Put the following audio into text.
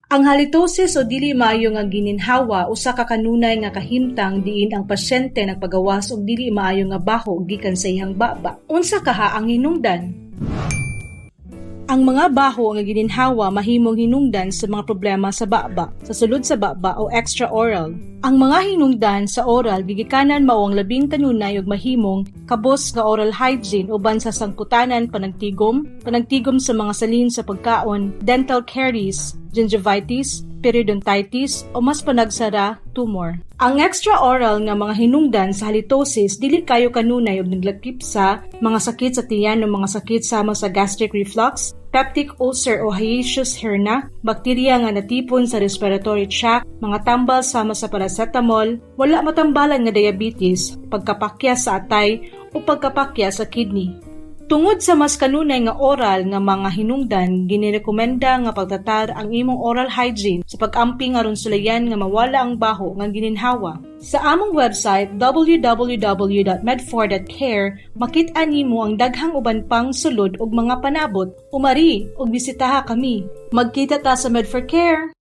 Ang halitosis o dili maayo nga gininhawa usa ka kanunay nga kahimtang diin ang pasyente nagpagawas og dili maayo nga baho gikan sa iyang baba. Unsa kaha ang hinungdan? Ang mga baho nga gininhawa mahimong hinungdan sa mga problema sa baba, sa sulod sa baba o extra-oral. Ang mga hinungdan sa oral gigikanan mao ang labing kanunay ug mahimong kabos nga oral hygiene uban sa sangputanan, panagtigom, panagtigom sa mga salin sa pagkaon, dental caries, gingivitis, periodontitis o mas panagsara, tumor. Ang extra-oral nga mga hinungdan sa halitosis dili kayo kanunay ug naglakip sa mga sakit sa tiyan o mga sakit sama sa gastric reflux, peptic ulcer o hiatus hernia, bakterya nga natipon sa respiratory tract, mga tambal sama sa paracetamol, wala matambalan nga diabetes, pagkapakya sa atay o pagkapakya sa kidney. Tungod sa mas kanunay nga oral nga mga hinungdan, ginirekomenda nga pagtratar ang imong oral hygiene sa pag-amping aron sulayan nga mawala ang baho nga gininhawa. Sa among website www.med4.care makit-an nimo ang daghang uban pang sulod ug mga panabot. Umari ug bisitaha kami. Magkita ta sa Med4 Care.